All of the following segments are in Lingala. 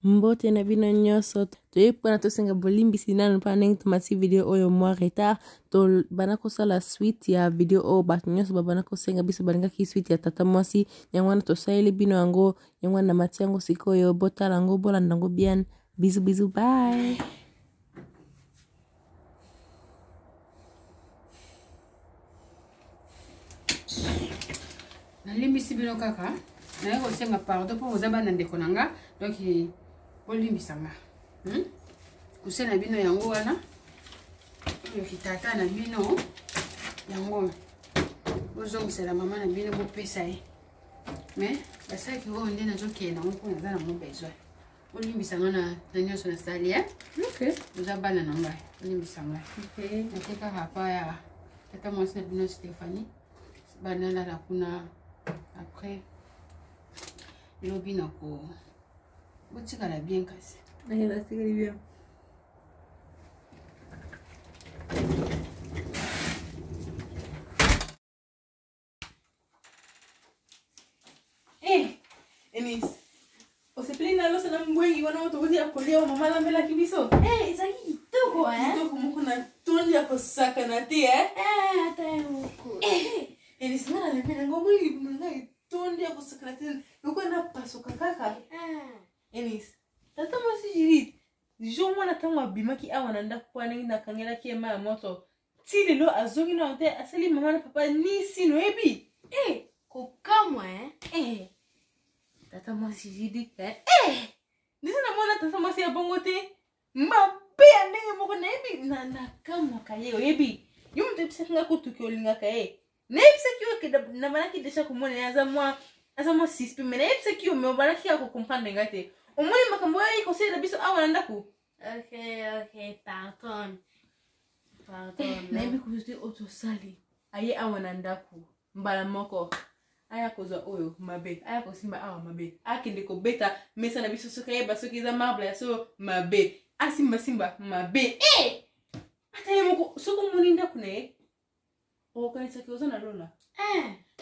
Mbote na bino nyonso, toye mpona tosenga bolimbisi nanu mpona ndenge tomati video oyo mwa retard. Tobanda kosala suite ya video oyo bato nyonso babanda kosenga biso, balingaki suite ya tata mwasi, yango wana tosaleli bino yango, yango wana namati yango sikoyo. Botala yango, bolanda yango bien. Bisous bisous, bye. Nalimbisi bino kaka, naye kosenga pardon mpo boza bana ndeko na nga, donc bolimbisa nga. Kuse na bino yango wana, oyo kitata na bino yango bozongisela mama na bino, bopesa ye. Mais basaki oyo nde nazokende nango mpo naza nango besoin. Olimbisa nga na nyonso nasali, eh? Okay. Oza bana na ngai, olimbisa ngai. Nake kaka pa ya tata mwasi na bino Stéphanie, banalala kuna. Après lobi nako botikala bien kasi. Natikali bien. Eh, Enis, osepeli na loso na mbwengi wana oyo tokoti ya kolia oyo mama alambelaki biso? Eh, ezalaki kitoko, eh? Kitoko moko na tondi ya kosakana te, eh? Eh, ata ye moko. Eh, Enis, nga nalembi na ngo, omoni libumu na ngai etondi ya kosakana te, lokola napasuka kaka. Enis, tata mwasi Judith, jour wana ntango abimaki awa na ndako wana, ndenge nakangelaki ye mai ya moto, ti lelo azongi nano te, asali mama na papa ni sino oyebi. Eh, kokamwa, eh? Eh, tata mwasi Judith, eh? Eh, ndenge namona tata mwasi ya bongo te, mabe ya ndenge moko nayebi, nakamwaka ye. Oyebi, yo moto oyebisaki nga kutuki olingaka ye, nayebisaki yo ke nabanaki deja komona ye aza mwa suspect, mais nayebisaki yo, mais obanaki ya kocomprendre nga te. Omoni makambo oyo ayi kosalela biso awa na ndako. Ok, pardon. Pardon. Nayebi kutu te oyo tosali. Aye awa na ndako mbala moko, aya kozwa oyo mabe, aya kosimba awa mabe, akende kobeta mesa na biso, soki ayeba soki eza marbre ya solo mabe, asimbasimba mabe. Eh! Ata ye moko, soki omoni ndako na ye, okokanisaki oza na lola.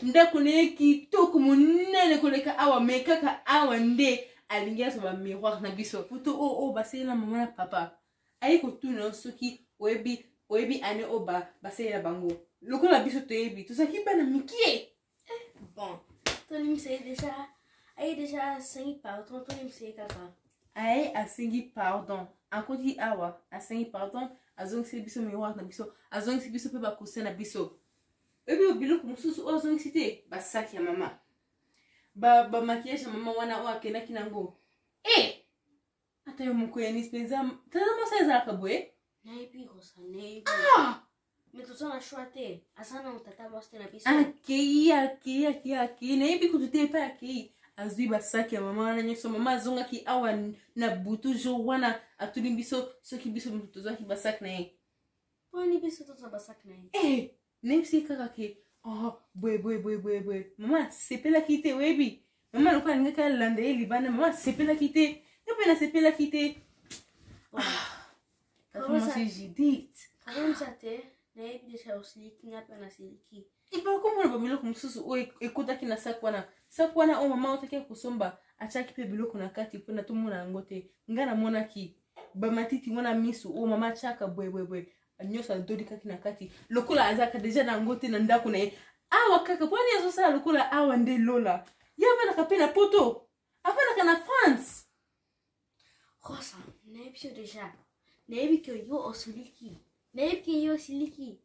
Ndako na ye kitoko monene koleka awa, mais kaka awa nde alingi azwa bamiroir na biso, foto oyo oyo basalela mama na papa. Aye kotuna yo soki oyebi, oyebi ane oyo basalela bango, lokola biso toyebi, tozalaki bana mikie. Bon, tolimbisa ye déjà. Aye déjà asengi pardon, tolimbisa ye kaka. Aye asengi pardon, akoti awa, asengi pardon, azongisi biso miroir na biso, azongisi biso mpe bacoussin na biso. Oyebi biloko mosusu oyo azongisi te? Basaki ya mama, bamaquillage ya mama wana oyo akendaki nango. E, ata yo moko Yanis, mpenza tata mwasi ezalaka boye. Nayebi, Rosa, nayebi. Ah! Mais toza na choix te. Aza na tata mwasi te na biso. Akei, akei, akei, akei, nayebi kutu te epai akei. Azwi basaki ya mama wana nyonso. Mama azongaki awa na butu jour wana, atuni biso soki biso moto tozwaki basaki na ye. Poni biso tozwa basaki na ye? Eh, nayebisi kaka ke oh, boye boye boye boye boye. Mama asepelaki te. Oyebi mama lokola alingaki alanda ye libanda, mama asepelaki te, nga mpe nasepelaki te. Tata mwasi Judith. Akomisa te, nayebi déjà osiliki, nga mpe nasiliki. Ebakomona babiloko mosusu oyo ekotaki na sac wana, sac wana oyo mama otaki kosomba, atiaki mpe biloko na kati mpona tomona yango te. Ngai namonaki bamatiti wana misu oyo mama atiaka boyeboyeboye nyonso, adolikaki na kati, lokola azalaka deja na yango te na ndako na ye awa. Kaka mponi azosala lokola awa nde lola. Ye avandaka mpe na poto, avandaka na France. Rosa, nayebi yo déjà, nayebi ke yo osiliki, nayebi ke yo osiliki,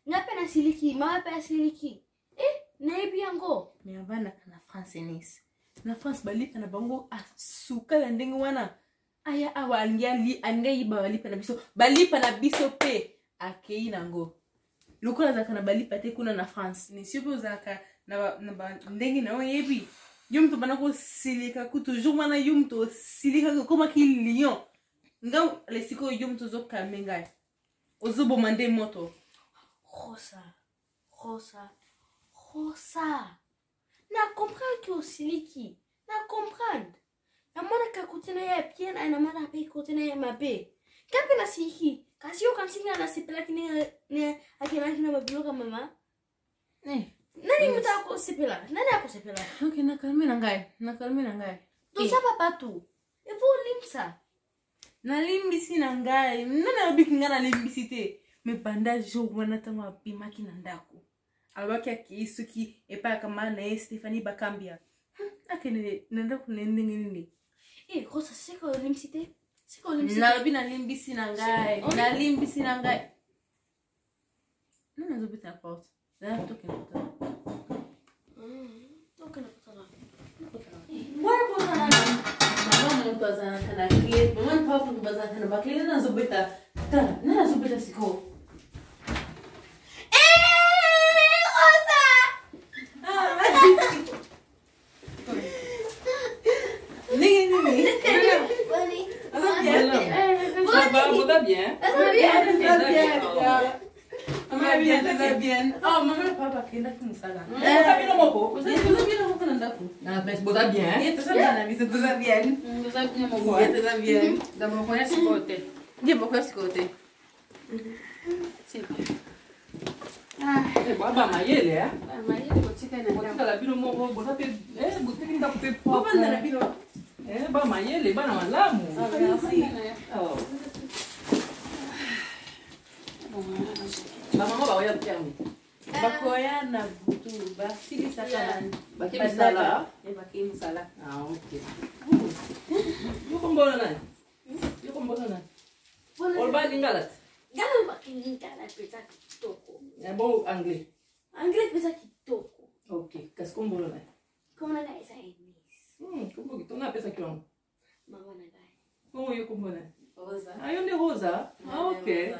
nga mpe nasiliki, mama mpe asiliki. Eh, nayebi yango. Mais avandaka na France, Enis. Na France balipa na bango asuka ya ndenge wana. Aya awa, alingi alingi ayiba balipa na biso, balipa na biso mpe akei nango, lokola azalaka na balipa te kuna na France. Nisi yo mpe ozalaka na ndenge na yo. Oyebi, yo moto banda kosilika kutu jour wana, yo moto osilikaki, okomaki lion. Nga lesikoyo, yo moto ozokame ngai, ozoboma nde moto. Rosa, Rosa, Rosa, na comprendre ke osiliki, na comprendre. Namonaka kote na ye ya bien, aye namonaka mpe kote na ye ya mabe. Nga mpe nasiliki, kasi yokanisi nga nasepelaki ndenge akendaki na babiloko ya mama? Eh, Nani moto akosepela? Nani akosepela? Ok, nakalme na ngai, nakalme na ngai. Toza babato. Il faut olimbisa. Nalimbisi na ngai. Nani alobiki ngai nalimbisi te? Mais banda jour wana ntango abimaki na ndako, alobaki akei soki epai ya camarade na ye Stéphanie Bakambia. Akende na ndako na ye ndenge nini? Eh, Rosa, sika olimbisi te? Sika olimbisi te? Nalobi nalimbisi na ngai. Nalimbisi na ngai. Nani azobeta na porte? Zala tokende kotala. Tokende kotala. Wana kozala na mama moto azalaka na clé, mama na papa moto bazalaka na baclé, nani azobeta? Tala, nani azobeta sikoyo? Eh, Rosa! Ndenge nini? Boni. Oza bien? Ça va, boza bien? Oza bien? Oza bien? Mama bien, oza bien. Oh, mama na papa akendaki mosala. Boza bino moko? Toza bien moko na ndako. Ah, mais boza bien? Ye toza bien na biso, toza bien. Toza bino moko. Ye toza bien. D'abord, koya sikoyo te. Ye bokoya sikoyo te. Eh, boa ba mayele, eh? Mayele kotika na ndako. Botikala bino moko, boza pe, eh, botiki ndako pe propre. Bovanda na bino. Eh, ba mayele, bana malamu. Ah, merci. Oh. Ba mama baoya terme. Bakoya na butu basilisaka na Bake misala. Eh, bakei mosala. Ah, ok. Yo kombola nani? Yo kombola nani? Boni. Oloba lingala te? Gana bakilingala mpenza kitoko. Eh, bon anglais. Anglais mpenza kitoko. Ok, kasi kombola nani? Kombo na ngai eza Eunice. Kombo kitoko napesaki wango. Mama na ngai. Bongo yo kombo nani? Rosa. Ah, yo nde Rosa? Ah, ok.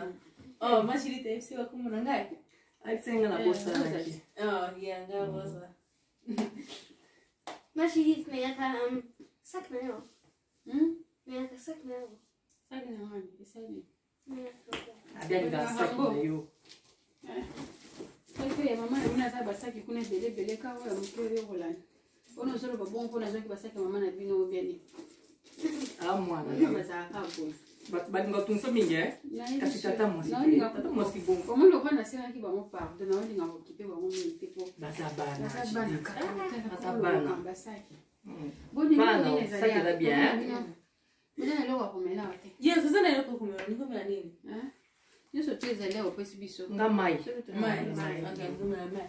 Oh, ma chérie, tayebisi bakombo na ngai. Ayebisenga na bosanaki. Oh, ya nga Rosa. Ma chérie, nayaka sac na yo. Nayaka sac na yo. Sali na ngani, esali. Nayaka. Abialinga saki na yo. Soki ya mama na bino aza basaki kuna ebele ebele ka oyo moke oyo kolanda. Mpona ozoloba bongo mpona azwaki basaki ya mama na bino obiani. Ah, mwana. Bino bazalaka boye. Bato balinga kotunisa mingi, eh? Kasi tata mwasi te. Naolinga Tata mwasi bongo. omoni lokola naselaki bango pardon, naolinga kokipe bango mingi te po Baza bana. baza bana Judith. kaka Baza bana. basaki. Mm. Bana, saki eza bien, eh? Boza na eloko ya komela awa te. Ye toza na eloko komela, nikomela nini? Hein? Nyonso te ezali awa opesi biso. Nga mai. Soki to- Mai. Mai. Ok, nikomela mai.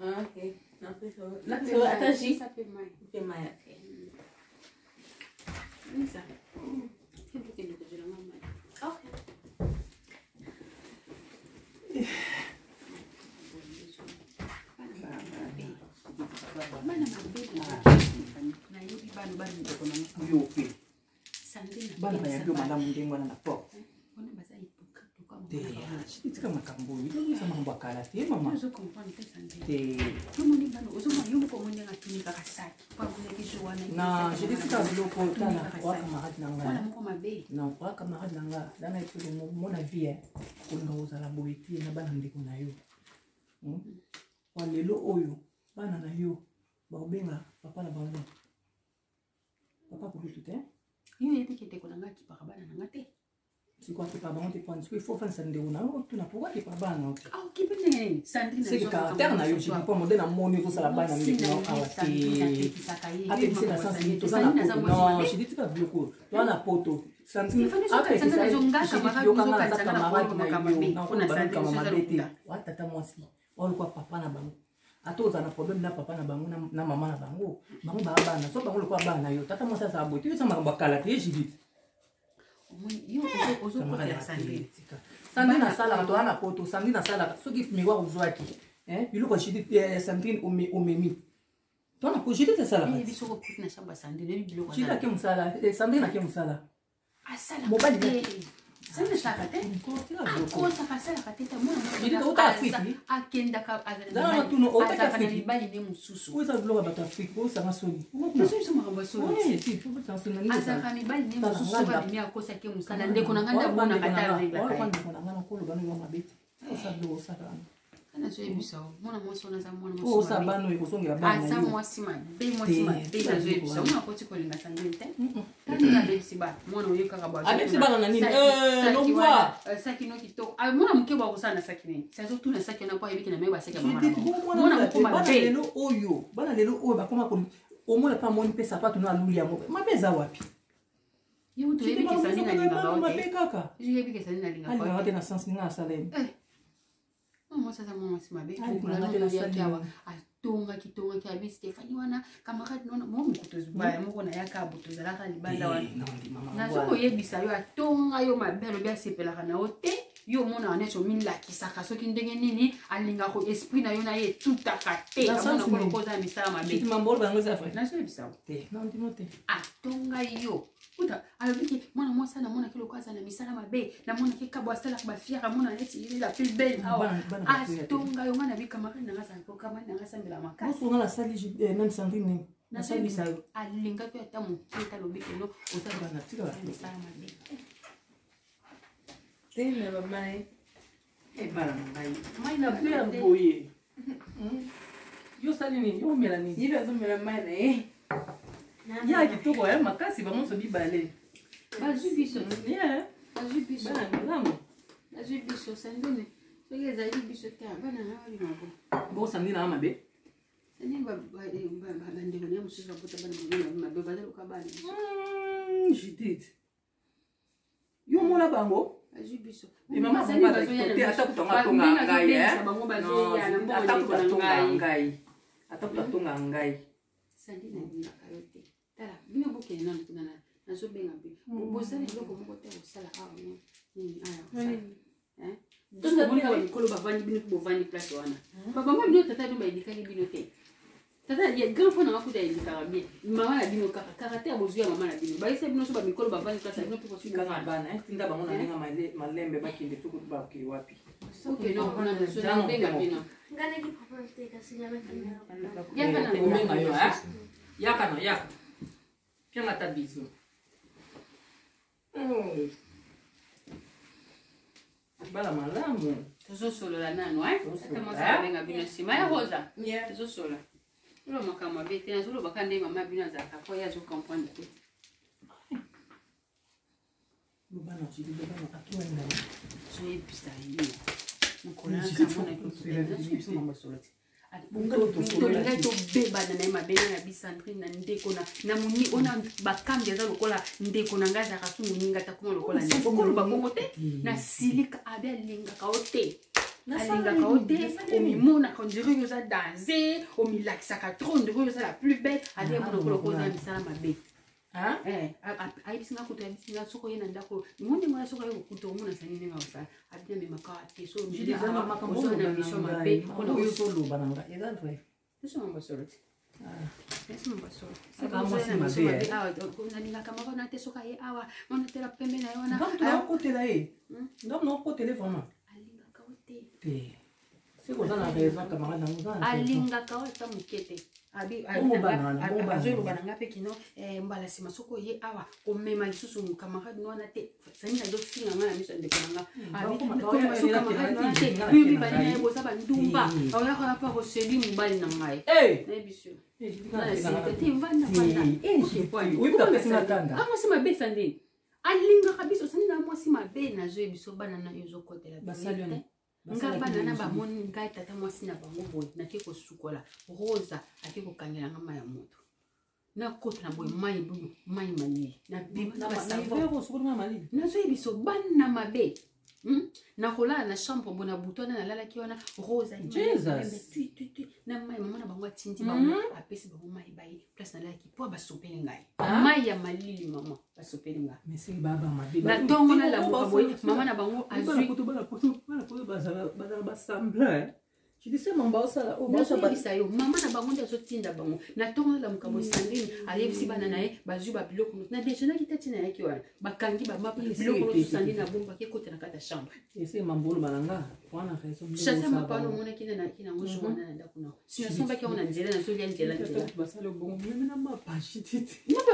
Ah, ok. Napesa Napesa ata jus. Pesa pe mai. Mpe mai, ok. Nisa. Kende okende kozwela nga mai. Okay. Bana mabe nayebi bana bana ndeko na nga. Yo pe. Sandrine Bana bayambi yo malamu ndenge wana na porte. Wana baza hypocrite lokola Te, mwana. ah, tika makambo oyo. Eza makambo ya kala te, mama. Ozo comprendre te Sandrine. Te. Omoni bana ozomona yo moko omoni ndenge atuni kaka saki. Po amonaki jour wana. Na, je dis tika biloko oyo, tala, Kaka oa saki. camarade na Mwana ngai. moko mabe. Non, oa camarade na ngai. Nana etude mona vie, eh. Kolinga kozala boye te na bana ndeko na yo. Wa lelo oyo, bana na yo bakobenga papa na bango. Papa kolutu te. Yo oyebi ke ndeko na nga akipaka bana na nga te. Sikoyo akipa bango te pwani. Sikoyo il faut ofandisa ndeko na yo otuna pourquoi akipa bana na yo te. Ah, okipe ndenge nini? Sandrine C'est que azwaka caractère na yo, makambo je dis pas modèle na moni ozosala bana ndeko na yo awa te. Apekisi na sens nini? Toza na poto. Non, je dis tika biloko oyo. Toza na poto. Sandrine, Stéphanie, soki apekisa Sandrine ye, azonga je dis camarade, yokanga naza ozokanisa nga na camarade koloba na makambo yo. mabe. Na Mpona koloba Sandrine, makambo soki mabe te. aza Wa tata mwasi, wa lokola papa na bango. Ata ozala na problème na papa na bango na mama na bango, bango baa bana, so bango lokola bana na yo. Tata mwasi azala boye te, yo eza makambo ya kala te, ye Judith. Omoni, yo ozokotela Sandrine. Sandrine asalaka, toza na poto, Sandrine asalaka soki miroir ozwaki, eh, biloko ya Judith, eh, Sandrine omemi. Toza na poto, Judith asalaka. Oyebi soki okuti na chambre ya Sandrine, oyebi biloko Judith aza ake mosala, eh, Sandrine ake mosala. asalaka Mobali te. Sandrine asalaka te. Tika biloko. Akosaka asalaka te ta mwana moko Judith, ota Afrique? akendaka Zala na tuna, otaki azalaka na Afrique? mibali nde mosusu. Oyo eza biloko ya bato ya Afrique, osanga soni. Nazo biso makambo ya solo. Oui, ti, osanga soni, nani Azalaka mibali nde Tala, mosusu nga soki na- abimi akosaki mosala ndeko na ngai nde amonaka te areglaka ye. ndeko na ngai nakoloba no yo mabe te. Osala biloko osala wana. Nazoyebisa yo mwana mwasi wana aza mwana Oyo mwasi osala mabe. bana oyo ekozongela bana Aza na yo. mwasi mabe, mwasi Te, mabe tika nazoyebisa biloko mwana akoti kolinga Sandrine te. Tani abebisi bana mwana oyo kaka bo Abebisi bana na nini? Eh, longwa. Saki no kitoko. Ah, mwana moke bo akosala na saki nini? Si azotuna saki wana po ayebiki na me basaki ya mama na Judith, bango. bongo mwana Mwana oyo moko te, bana mabe. lelo oyo, bana lelo oyo bakoma omona mpe amoni mpe sapato no aluli yango. Mabe eza wapi? Yo kutu oyebi ke Sandrine alingaka yo te. Mabe kaka. Yo oyebi ke Sandrine alingaka yo te. Alingaka te na sens nini asala ye. Eh. Mwasi aza mwa mwasi mabe. Mokolo oyaki awa atongaki tongaki abi Stéphanie wana camarade nona mo mokutu baya moko na yaka bo tozalaka libanda wana. Nazo koyebisa yo atonga yo mabe alobi asepelaka na yo te. Yo omonaka neti omilakisaka soki ndenge nini alingaka esprit na yo na ye etutaka te amonaka lokola oza na misala mabe. Nazoyebisa yo. Atonga yo kuta alobi ke mwana mwasi namonaki lokola aza na misala mabe namonaki kabo asalaka bafiere amona neti ye la plus belle awa atonga yo ngai nabi camarade nanga azalaka camarade nanga asambela makasi nazoyebisa yo alingaki ata moke te alobi keno oza na misala mabe te na bamai ebala na ngai mai na verre boye yo osali nini yo omela nini ye azomela mai na ye ya kitoko ya makasi bango nyonso mibale bazwi biso bazwi biso bana malamu bazwi biso sandine soki ezali biso te bana na balinga bo bongo sandine na mabe sandine bandeko na ye mosusu babota bana bango mabe baza loka bana biso Judith yo omona bango azwi biso ata kutu yango atonga ngai ata kutu atonga ngai ata kutu atonga ngai sandi nalingaka yo te tala bino bokende nanu kuna nazobenga bino bosala eloko moko te kosala awa nini awa kaka mikolo bavandi bino mpe bovandi place wana babama bino tata bino baedikaki bino te tata ya grand frère nanga kuta edikaka bien mama na bino kaka caractère bozwi ya mama na bino bayisa bino so bamikolo bavandi place na bino mpe bosi kaka bana tinda bango na ndenge malembe bakende soki bakei wapi oke no kuna nabenga bino obenga yo yaka no yaka pianga ata biso Bala malamu. Tozosolola nanu eh? Ata mwasi abenga bino nsima ya Rosa. Tozosolola. Oloba makambo mabe te, nazoloba kaka nde mama bino azalaka po ye azo comprendre te. Zoyebisa ye. Mokolo nazoyebisa mambo solo te. Tolingaki tobebana na ye mabe na na bisandrine na ndeko na moni ona bakambi aza lokola ndeko na ngai azalaka su moninga ta koma lokola ndeko koloba bongo te na silika abe alingaka yo te alingaka yo te omimonaka ondire yo oza danse omilakisaka trop ondire yo oza la plus belle abe amona lokola oza misala mabe Eh, ayebisi nga kutu ayebisi nga soki oye na ndako ngo ndenge wana soki aye kokuta omona sani ndenge akosala abi namemaka te so oza na mission mabe ozoloba na nga eza vrai esomamba solo te nalingaka moko na te soki aye awa mona tela pembe na ye wana nakotela ye ngambo nakotele vraiment alingaka yo te te seke oza na raison camarade nango oza na alingaka yo ata moke te azoloba na nga mpe kino eh, mbala nsima soki oye awa komema lisusu camarade no wana te sani nazofinga nga na miso ya ndeko na nga hmm, camarade wana te bino mibale na ye boza bandumba oyaka mpe akoseli mobali na ngai nayebi biso te vanda vanda mwasi mabe sandini alingaka biso sandi na mwasi mabe nazoyebi biso bana na yo ozokotela te nga bana na bamoni ngai tata mwasi na bango boye nake kosukola rosa ake kokangela nga mai ya moto nakota na boye mai buyu mai malili nazoyebiso bana mabe Hmm? nakolala na chambre bo na butu wana nalalaki wana rosa na mai mama na bango atindi bango hmm? apesi bango mai baye place nalalaki mpo basopeli ngai ah? mai ya malili mama basopeli nga na ntongo nalamuka boye mama na bango azwi nazoyebisa yo mama na bango nde azotinda bango na ntongo nalamuka boye sandrine ayebisi bana na ye bazwi babiloko na dejeunaki te ntina yaki wana bakangi bamapa biloko nyonso sandrine abombaki ekota na kati ya chambre chasa mapa wana omonaki nde nayaki nango jour wana na ndako na si nasombaki yango na nzela nazolia nzela nzela mapa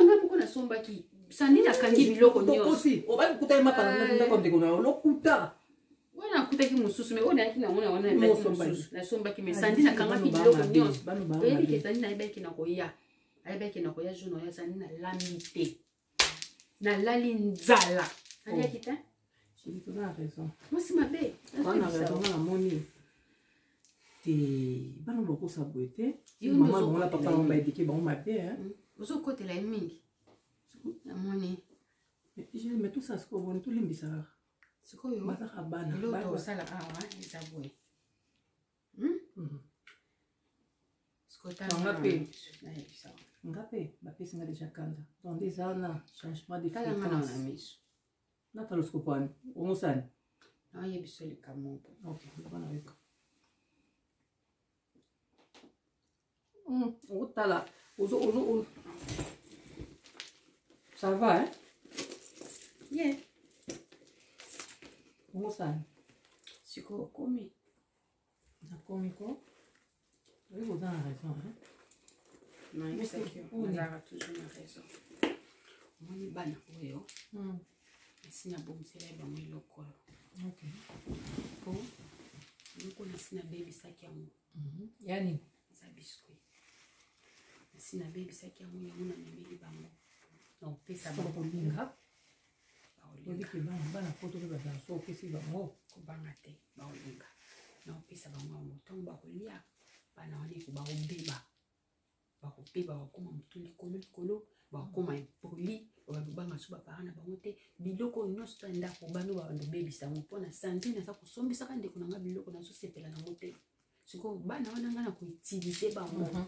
ngai moko nasombaki sandrine akangi biloko nyonso obaki kuta mapa na ndako ndeko na yo lokuta wana akutaki mosusu me oyo nayaki nango na wana ezalaki mosusu nasombaki me sandi nakangaki biloko nyonso oyebi ke sandi nayebaki na koya ayebaki na koya jour na oya sandi nalambi te nalali nzala naliaki te mwasi mabe namoni te bana bakosa boye te mama bango na papa bango baedike bango mabe ozokotela ye mingi namoni. Mais tout ça sikoyo boni tolimbisa kaka. Sikoyo bazaka bana. Eloko tosala awa eza boye. Nga mpe nga mpe bapesi nga deja kanda donc nde eza na changement de fréquence natala sikopo wani omosani nayebiso likambo. Ok, bana yoka otala ozo ozo ça va, hein? Yeah. Omosani. Sikoyo okomi. Nakomi ko oyi koza na raison, hein? Nayebisaki yo, nazalaka toujours na raison. Omoni bana oyo, esi nabongisela ye bango eloko oyo, po eloko nasi nabebisaki yango. Yani? Eza biscuit. Nasi nabebisaki yango, yango namemeli bango na kopesa bango. Kolinga. Baolinga. Oyebiki bana, bana poto mpe bazala so opesi bango. Kobanga te, baolinga. Na kopesa bango yango, ntango bakolia, bana wana eko bakobeba, bakobeba, bakokoma motu likolo likolo, bakokoma impoli, babanga so baparent na bango te. Biloko nyonso ta ndako bano babanda obebisa yango mpona sante. Naza kosombisaka ndeko na nga biloko, nazosepela nango te. Sikoyo bana wana nga na koutiliser bango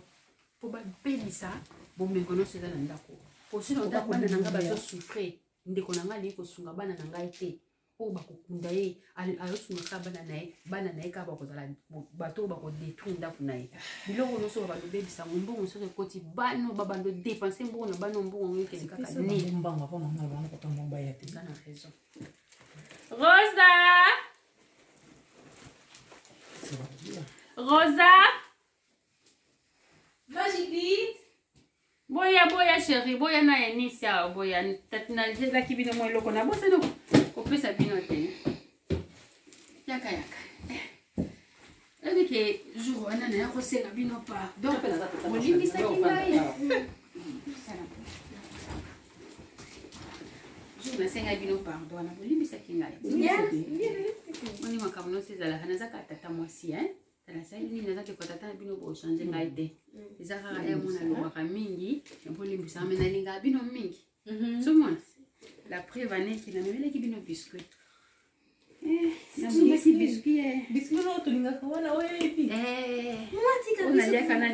mpo babebisa bomengo nyonso eza na ndako, po sinon ndako bana na nga bazosouffrir. Ndeko na ngai alingi kosunga bana na ngai te. Oyo bakokunda ye, azosunga kaka bana na ye. Bana na ye kaka bakozala bato oyo bakodétruire ndako na ye. Biloko nyonso babanda obebisa yango, mbongo soki ekoti, bano babanda odepense mbongo na bano, mbongo yango ekende kaka nini. Mbango avant mama na bango, papa bango baya te. Oza na raison, Rosa. Rosa. Majidit. Boya, boya chéri, boya na Enisi awa, boya. Tati nazelaki bino mwa eloko, nabosani kopesa bino te. Yaka, yaka. Oyebi ke jour wana naya kosenga bino pardon, bolimbisaki ngai. Jour nasengai bino pardon wana, bolimbisaki ngai. Moni makambo nyonso ezalaka, naza kaka tata mwasi, hein? Nasali nini? Naza ndeko tata na bino, bochange ngai te. Eza kaka ye mona alobaka mingi, bolimbisaka me nalingaka bino mingi. Somona la preuve aneki namemelaki bino biscuit, nasombaki biscuit. Biscuit oyo tolingaka wana, oyo oyebi.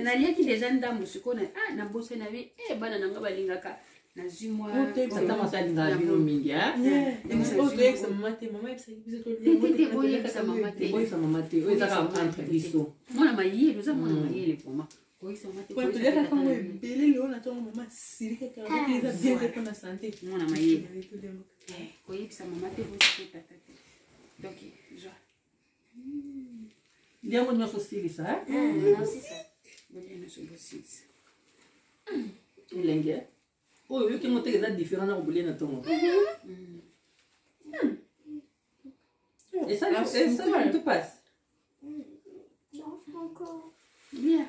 Naliaki deja ndambo. Sikoyo nabosani na bi bana na nga balingaka, nazwi mwa. Tata mwasi alingaka bino mingi. Oyo toyebisa mama te, mama yebisaki biso. Te, te, boyebisa mama te. Boyebisa mama te, oyo ezaka entre biso. Mwana mayele, oza mwana mayele vraiment. Koyebisa mama te. Toliaka kango ebele lelo na ntongo, mama silika kaka, eza bien te mpona santé. Mwana mayele, koyebisa mama te, boyebisa tata te. Donc zwa. Yango nyonso osilisa. Bolia nyonso, bosilisa. Elenge oyo oyoki ngo teke eza différent na kobolia na ntongo. Esali mutu pasi. Lia.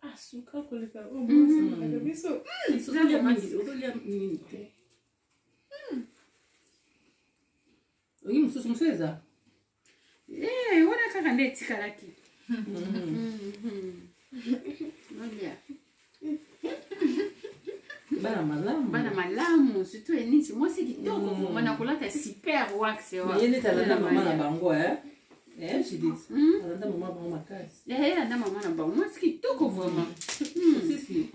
Asuka koleka oyo mama biso. Ozolia mingi, ozolia mingi te. Oyi mosusu, mosusu eza. Wana kaka nde etikalaki. Olia. Bana malamu. Bana malamu, surtout Enisi, mwasi kitoko vraiment, na kolata super wax. Ye neti alanda mama na bango, eh Judith alanda mama na bango makasi. Alanda mama na bango, mwasi kitoko vraiment. Sisi.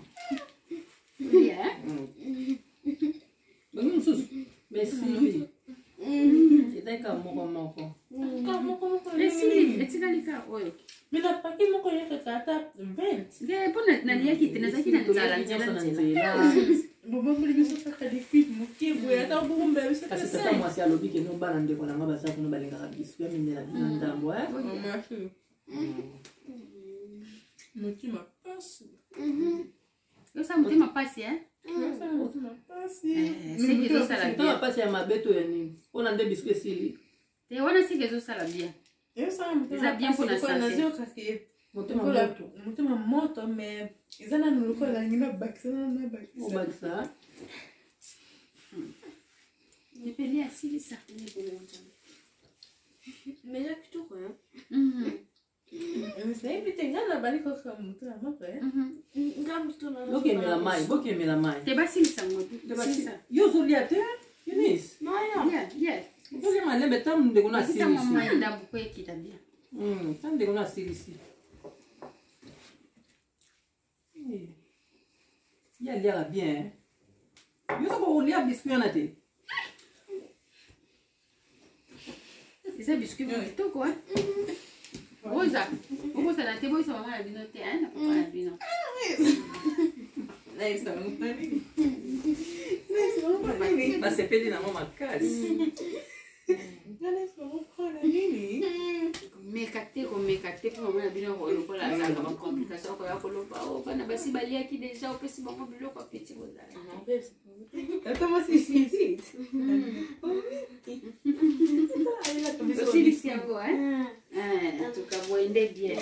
Olia. Bangi mosusu, mais esili, ezali kaka moko moko. Moko moko. Esili, etikali kaka oyo. Mais na paquet moko eyakaka ata 20. Nde mpo naliaki te, nazalaki na nzala, nzela nzela. Bobamboli biso kaka liquide moke boye, ata bokombela biso. Kasi tata mwasi alobi ke no, bana ndeko na nga baza kuna, balingaka biscuit, amemela bino ndambo. Motema pasi. Osala motema pasi. Motema pasi. Seki ezosala motema bien. Pasi ya mabe to ya nini? Mpona nde biscuit esili. Te, wana seki ezosala bien. Eza bien mpona santé. Nazokake Motema moto. Motema moto, mais eza nanu lokola nalingi nabakisa, nanu nabakisa. Obakisa. Epeli, asilisa. Mais eza kitoko, hein? Nayebi te, ngai nabali kaka motema moko. Nga. Bokemela mai, bokemela mai. Te basilisa ngo. Yo ozolia te, Eunice? Ozolia malembe ntango ndeko na asilisi. Mai ndambo po ekita bien. Ntango ndeko na asilisi. Ye aliaka bien. Yo oza kolia biscuit wana te? Eza biscuit moko kitoko. Rosa, bobosana te, boyisa mama na bino te, na papa na bino. Basepeli nango makasi. Meka te, komeka te, mpo mama na bino lokola azalaka bacomplication, akoya koloba o bana basi baliaki deja, opesi bango biloko apeti bozala. Osilisi yango, en tout cas boye nde bien.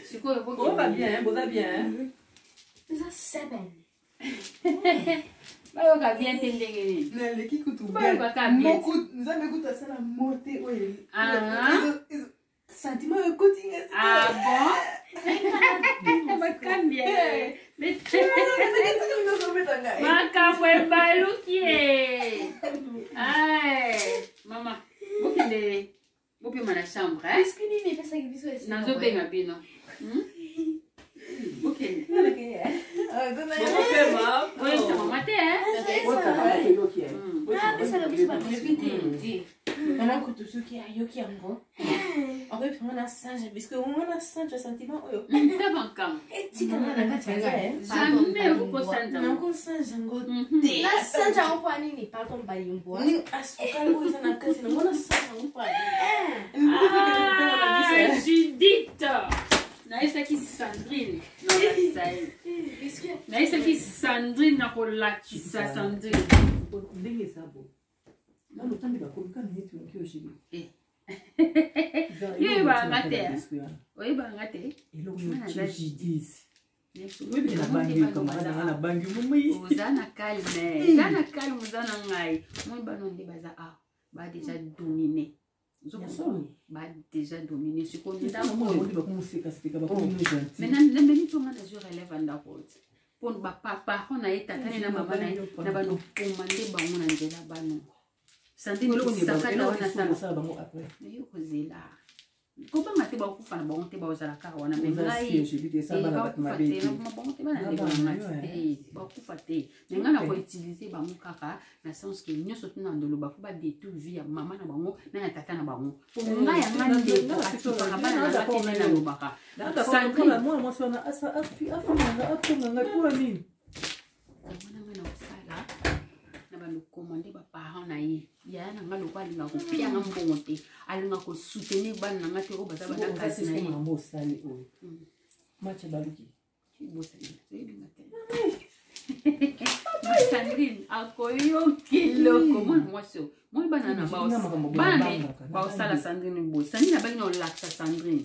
Sikoyo boza bien, boza bien. Eza 7. Bayoka bien te ndenge nini? Naleki kutu. Bayokaka bien. Nzambe kutu asala mo te oyo sentiment oyo ekoti nga. Ah bon? Bakambia makambo ebaluki ye. Mama, bokende bopema na chambre. Nazobenga bino. Bokende. Boyebisa mama te. Mama kutu soki ayoki yango akoyebisa nga na sange biscuit, nga na sange sentiment oyo. Ta makambo. Etikanga na kati ya ngai. Jamais okosanza. Nakosange yango te. Nasange yango mpo nini? Pardon, balimbwa. Asukali oyo eza na kati nango, nasange yango mpo nini? Judith, nayesaki Sandrine, nalakisa ye. Nayesaki Sandrine, nakolakisa Sandrine. Ndenge eza bo nano ntango bakomi kaka neti oki ojibi. Yo oyebaka te, oyebaka te. Eloko jidis oyebi nabangi yo, camarade nanga, nabangi yo momoi. Oza na calme, oza na calme, oza na ngai. Moi bano nde baza awa ba déjà domine, ba déjà domine. Sikoyo bakomosekaseka, bakomi gentil. Namemi tonga, nazwi relève ya ndako ti mpo baparent na ye, tata ne na mama na ye, na bano komande bango na nzela bano. Sandrine sakata wana sala bango après. Nayo kozela, kobanga te, bakokufa na bango te, bazala kaka wana. Me ngai bakufa te, bango te, bana ndeko na ngai te, bakufa te. Me ngai nakoutilize bango kaka na sens ke nyonso tuna ndoloba fo badétruire vie ya mama na bango na ya tata na bango, po ngai yanga ndeko akipaka bana na nga te. Nde nalobaka. Sandrine, mwana mwasi wana afunganga, atonga ngai mpona nini? Yango nanga na kosala na balokomande baparent na ye, yaya na nga lokwa alingaka kopianga mbongo te, alingaka kosoutenir bana na nga te oyo baza bana kasi na ye. Makambo osali oyo, match baluki. Boyebinga te, Sandrine akoyoka eloko. Mwana mwasi oyo, moi bana na bana baosala Sandrine boye. Sandrine abaki na olakisa, Sandrine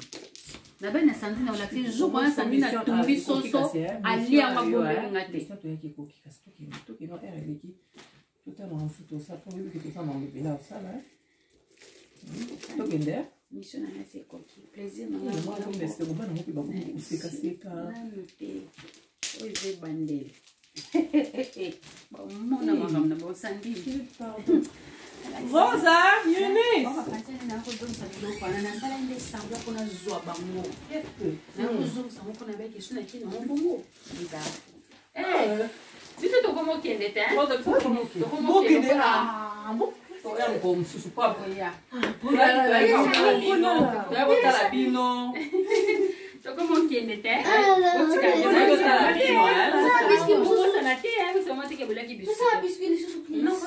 nabai na Sandrine olakisi jour wana. Sandrine atumbi soso, alianga, bombelinga te. Toyaki ekoki, kasi tokende, heure eleki. Totala mosusu tosala mpo oyebiki tosala makambo ebele osala. Tokende. Mission na ngai se ekoki, plaisir na ngai. Bana ngo mpe bakomi kosekaseka. Nanu te, oyo eza ebandeli. Bamona makambo na bosandini. Rosa, Eunice. Nakozongisa biloko wana, nasala nde sembla mpona zwa bango, nakozongisa ngo mpona baki so naki nango bongo. Biso tokomokende te. Bokende oya mokolo mosusu po toya kotala bino. Tokomokende te, kotala bino. Bosana te, biso moteke bolaki biso. Biscuit lisusu, please.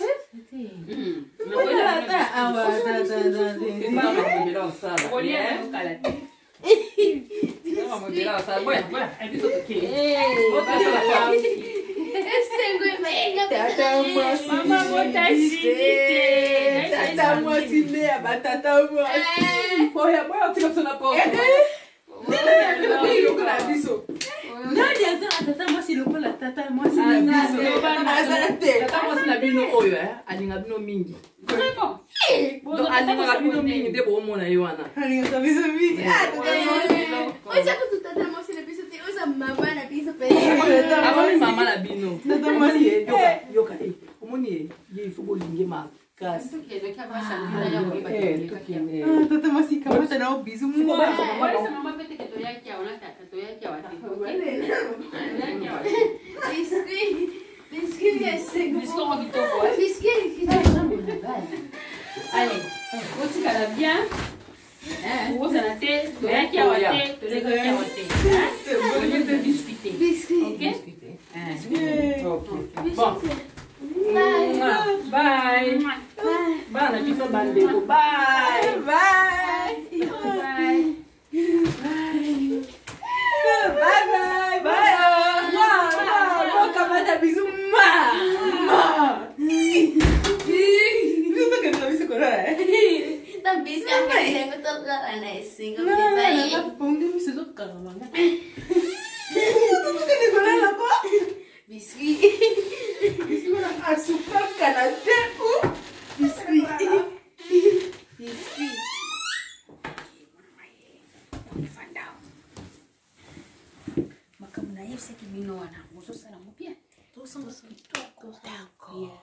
Kolia kala te. Esengo emainga. Tata mwasi. Mama botashidi te. Tata mwasi nde ya batata mwasi. Boya, boya, otika biso na porte. bino oyo eh, alinga bino mingi. Vraiment. Donc alingaka bino mingi nde boomona ye wana. Alingaka biso mingi. Ah, Oza kutu tata mwasi na biso te, oza mama na biso pe. Akomi mama na bino. Tata mwasi. Omoni ye, yoka, yoka eh. Omoni ye, ye il faut bolinge makasi. Eh, tokende. Ah, tata mwasi kamata na yo bizu mwa. Biscuit. Biscuit ya esengo. Biscuit. Allez, otikala bien ozala te toyaki awa te tolekaki awa te oye mpe discute. Biscuit. Ok. Ok. Bon. Bye. Bye. Bana na biso bandeko. Bye. Bye. Bye. Bye bye. Bye. Mwa, mwa. Bokamata bizu mwa. Mwa. Biso tokende na biso kolala, eh. Na biscuit ya esengo tolala na esengo mpenza ye. Pongi miso ezokangama nga. Tokende kolala ko. Biscuit. Biso wana asukaka na te. Biscuit. Biscuit. Makambo nayebisaki bino wana bozosala ngo bien. D'accord.